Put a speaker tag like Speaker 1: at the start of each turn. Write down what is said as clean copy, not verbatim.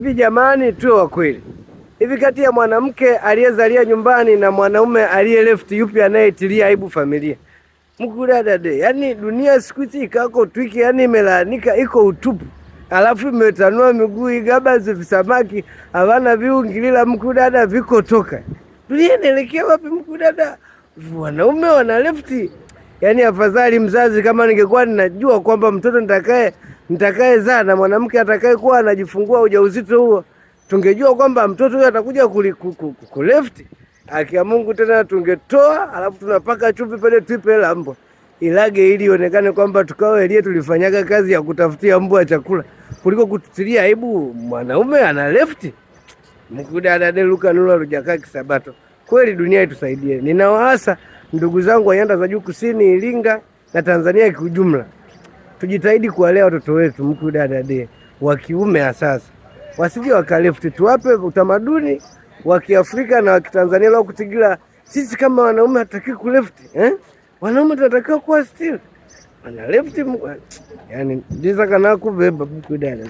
Speaker 1: Hivi jamani, tuwe wa kweli. Hivi kati ya mwanamke aliyezalia nyumbani na mwanaume aliye left, yupi anayetilia aibu familia? Mkudadade, yaani dunia siku hizi ikako twiki, yaani imelaanika, iko utupu, alafu imetanua miguu igaba visamaki havana viungilila mkudada viko toka. Dunia inaelekea wapi mkudada? Wanaume wana lefti. Yaani afadhali mzazi, kama ningekuwa ninajua kwamba mtoto nitakaye zaa na mwanamke atakaye kuwa anajifungua ujauzito huo, tungejua kwamba mtoto huyo atakuja kulefti. Haki ya Mungu tena tungetoa, alafu tunapaka chumvi pale, tuipe la mbwa ilage, ili ionekane kwamba tukawa elie tulifanyaga kazi ya kutafutia mbwa chakula kuliko kututilia aibu. Mwanaume ana lefti mkudadade luka nula rujakaa kisabato. Kweli dunia itusaidie. Ninawaasa ndugu zangu wa nyanda za juu kusini, Iringa na Tanzania kiujumla, tujitahidi kuwalea watoto wetu mkudadade wa kiume asasa, wasije wakalefti. Tuwape utamaduni wa Kiafrika na wa Kitanzania lao kutigila. Sisi kama wanaume hatutaki kulefti eh? Wanaume tunatakiwa kuwa still wana lefti, yani ndiza kana kubeba mkudada.